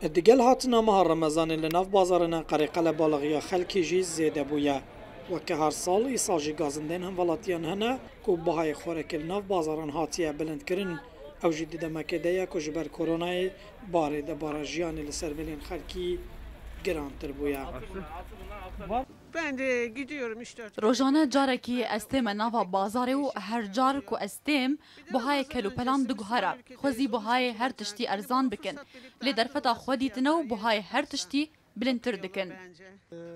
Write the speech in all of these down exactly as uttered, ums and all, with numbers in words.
Digel hatina meha Remezanê li nav bazaran Enqerê qelebalixiya xelkê jî zêde bûye. Weke her sal, îsal jî gazindeyên hemvelatiyan hene ku bihayê xwarekê li nav bazaran hatiye bilindkirin. Ew jî di demekê de ye ku ji ber koronayê barê debara jiyanê li ser milên xelkî girantir bûye. Ben de gidiyorum üç dört. Rojane carekî ez tême nava bazarê û her car ku ez têm, bihayê kelopelan diguhere. Xwezî bihayê her tiştî erzan bikin. Lê derfeta xwe dîtine û bihayê her tiştî bilindtir dikin.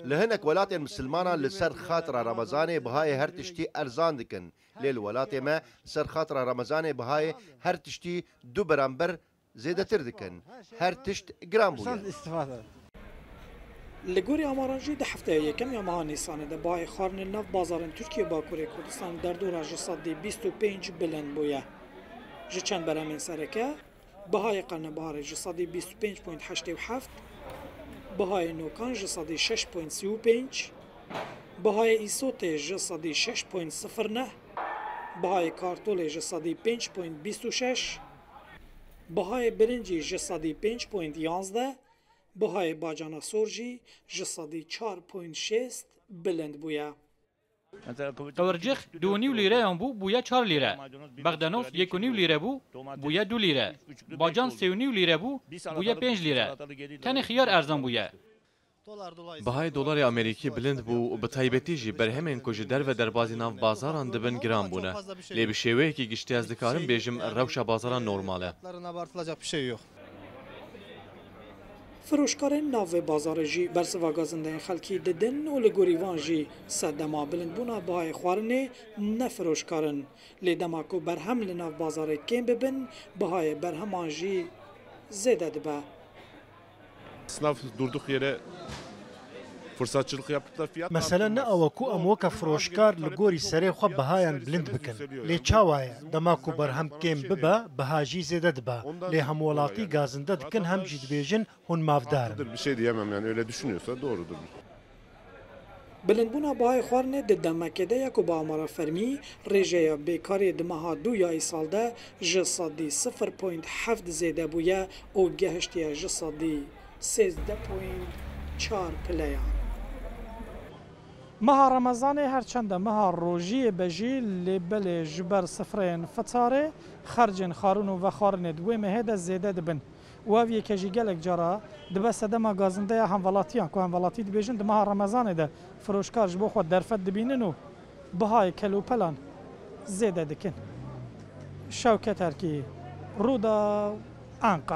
Li hinek welatên misilmanan li ser xatira Remezanê bihayê her tiştî erzan dikin. Lê li welatê me li ser xatira Remezanê bihayê her tiştî du beramber zêdetir dikin. Her tişt giran bûye. Li gorî amaran jî di hefteya yekem ya meha Nîsanê de bihayê xwarinê li nav bazarên Tirkiye û Bakurê Kurdistanê derdora ji sedî bîst û pênc bilind bûye. Ji çend berhemên sereke, bihayê qernebiharê ji sedî bîst û pênc point heştê û heft, bihayê nokan ji sedî şeş point sî û pênc, bihayê îsotê ji sedî şeş point sifir neh, bihayê kartolê ji sedî pênc point bîst û şeş, bihayê birincî ji sedî pênc point yazdeh, bihayê bacana sor jî ji sedî çar point şêst bilind bûye. Qewircix du û nîv lîreyan bû, bûye çar lîre. Bexdenoz yek û nîv lîre bû, bûye du lîre. Bacan sê û nîv lîre bû, bûye pênc lîre. Tenê xiyar erzan bûye. Bihayê dolarê Amerîkî bilind bû û bi taybetî jî berhemên ku ji derve derbazî nav bazaran dibin giran bûne. Lê bi şêweyekî giştî ez dikarim bêjim rewşa bazaran normal e. Firoşkarên nav vê bazarê jî bersiva gazindeyên xelkî didin û li gorî van jî sedema bilindbûna bihayê xwarinê ne firoşkar in. Lê dema ku berhem li nav bazarê kêm bibin, bihayê berheman jî zêde dibe. Esnaf durduk yere fırsatçılık yapıp da fiyat Mesele ne ew e ku em weke firoşkar li gorî serê xwe bihayan bilind bikin. Lê çawa ye? Dema ku berhem kêm bibe, biha jî zêde dibe. Lê hemwelatî gazinde dikin hem jî dibêjin hûn mafdar in. Bir şey diyemem yani, öyle düşünüyorsa doğrudur. Bilindbûna bihayê xwarinê di demekê de ye ku bi amara fermî rêjeya bêkariyê di meha dû ya îsal de ji sedî sifir point heft zêde bûye û gehiştiye ji sedî sêzdeh point çar pileyan. Meha Remezanê her çende meha rojiyê be jî, lê belê ji ber sifreyên fitarê xercên xwarin û vexwarinê di wê mehê de zêde dibin. Û ev yeke jî gelek cara dibe sedema gazindeya hemvelatiyan, ku hemvelatî dibêjin di meha Remezanê de firoşkar ji bo xwe derfet dibînin û bihayê kelûpelan zêde dikin. Şewket Erkî, Rûdaw, Enqer.